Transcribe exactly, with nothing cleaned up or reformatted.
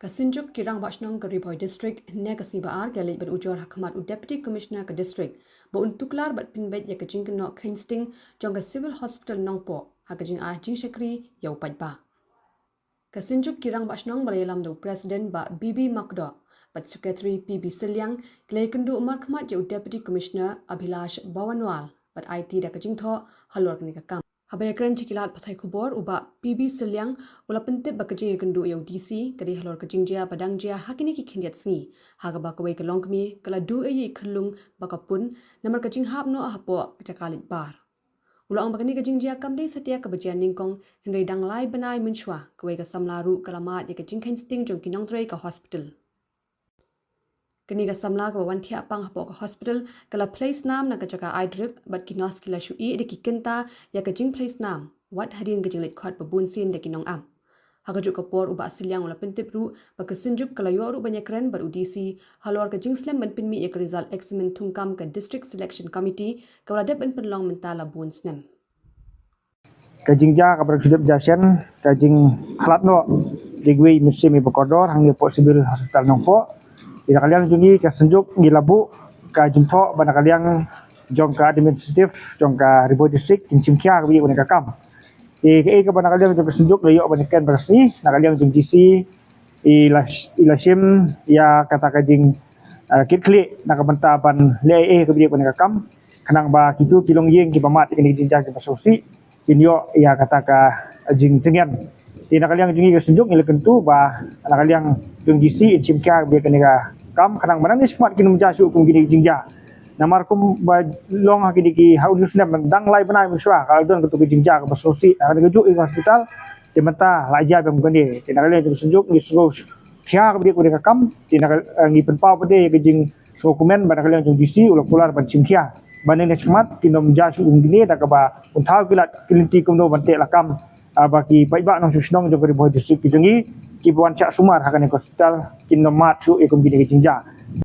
Ka Synjuk ki Rangbah Shnong ka Ri Bhoi District, ne ka sngi ba ar, ka leit ban ujor ha khmat u Deputy Commissioner ka District ba un tuklar bad pynbeit ïa ka jingkynnoh khein sting jong ka Civil Hospital Nongpoh ha ka jingai jingshakri ïa u paidbah. Ka Synjuk ki Rangbah Shnong ba la ïalam da u President Bah B B Makdoh bad Secretary P B Sylliang ki la ïakynduh markhmat ïa u Deputy Commissioner Abhilash Bawanwal bad aiti da ka jingthoh halor kane ka kam. Haba ïakren sha ki lad pathai khubor, u Bah P B Sylliang u la pyntip ba ka jingïakynduh ïa u D C ka dei halor ka jingjia ba dang jia ha kine ki khyndiat sngi, ha kaba kawei ka longkmie ka la duh ïa i khyllung ba ka pun namar ka jinghap noh hapoh ka jaka leit bar. U la ong ba kane ka jingjia kam dei satia kaba jia nyngkong, hynrei dang lai bnai mynshuwa kawei ka samla ruh ka la mad ïa ka jingkhein sting jong ki nongtrei ka hospital. Kane ka samla kaba wan thiah pang hapoh ka hospital ka la plie snam na ka jaka ai drip bad ki nurse ki la shu ïeh da ki kynta ïa ka jingplie snam wat hadien ka jingleit khot ba bun sien da ki nongap. Ha kajuh ka por, u Bah Sylliang u la pyntip ruh ba ka Synjuk ka la ïoh ruh ban ïakren bad u D C halor ka jingslem ban pynmih ïa ka result examen thungkam ka District Selection Committee kaba la dep ban pynlong mynta la bun snem. Ka jingjia kaba dang shu dep jia shen, ka jingkhlad noh da kiwei mynsiem ba kordor hangne hapoh Civil Hospital Nongpoh. Te na ka liang jong ngi ka Synjuk ngi la buh ka jingthoh ba na ka liang jong ka administrative jong ka Ri Bhoi District kin shim khia kaba ïa kane ka kam. Te kaei kaba na ka liang jong ka Synjuk la ïoh ban ïakren ba ka sngi, na ka liang jong D C i la, i la shim ïa kata ka jing, eh, kitkhlieh na ka bynta ban leh ei ei kaba ïa kane ka kam, khnang ba kito ki longïing kiba mad ïa kane ka jingjia kiba sngewsih kin ïoh ïa kata ka jingtyngen. Te na ka liang jong ngi ka Synjuk ngi la kyntu ba na ka liang jong D C in shim khia ïa kane ka kam, khnang ba nangne shakhmat kin ym jia shuh kum kine ki jingjia. Namar kumba long ha kine ki, ha une u snem dang lai bnai mynshuwa ka la don kato ka jingjia kaba sngewsih ha kane kajuh ïa ka hospital. Te mynta la jia biang kane, te na ka liang jong ka Synjuk ngi sngew khia kaba ïa kane ka kam. Te na ka, eh, ngi pynpaw pat de ïa ka jingsngewkmen ba na ka liang jong D C u la kular ban shim khia ba nangne shakhmat kin ym jia shuh kum kine, da kaba un thaw ki lad ki lynti kumno ban teh lakam, ah, ba ki paidbah nongshong shnong jong ka Ri Bhoi District ki jong ngi kiba wan shah sumar ha kane ka hospital kin ym mad shuh ïa kum kine ki jingjia.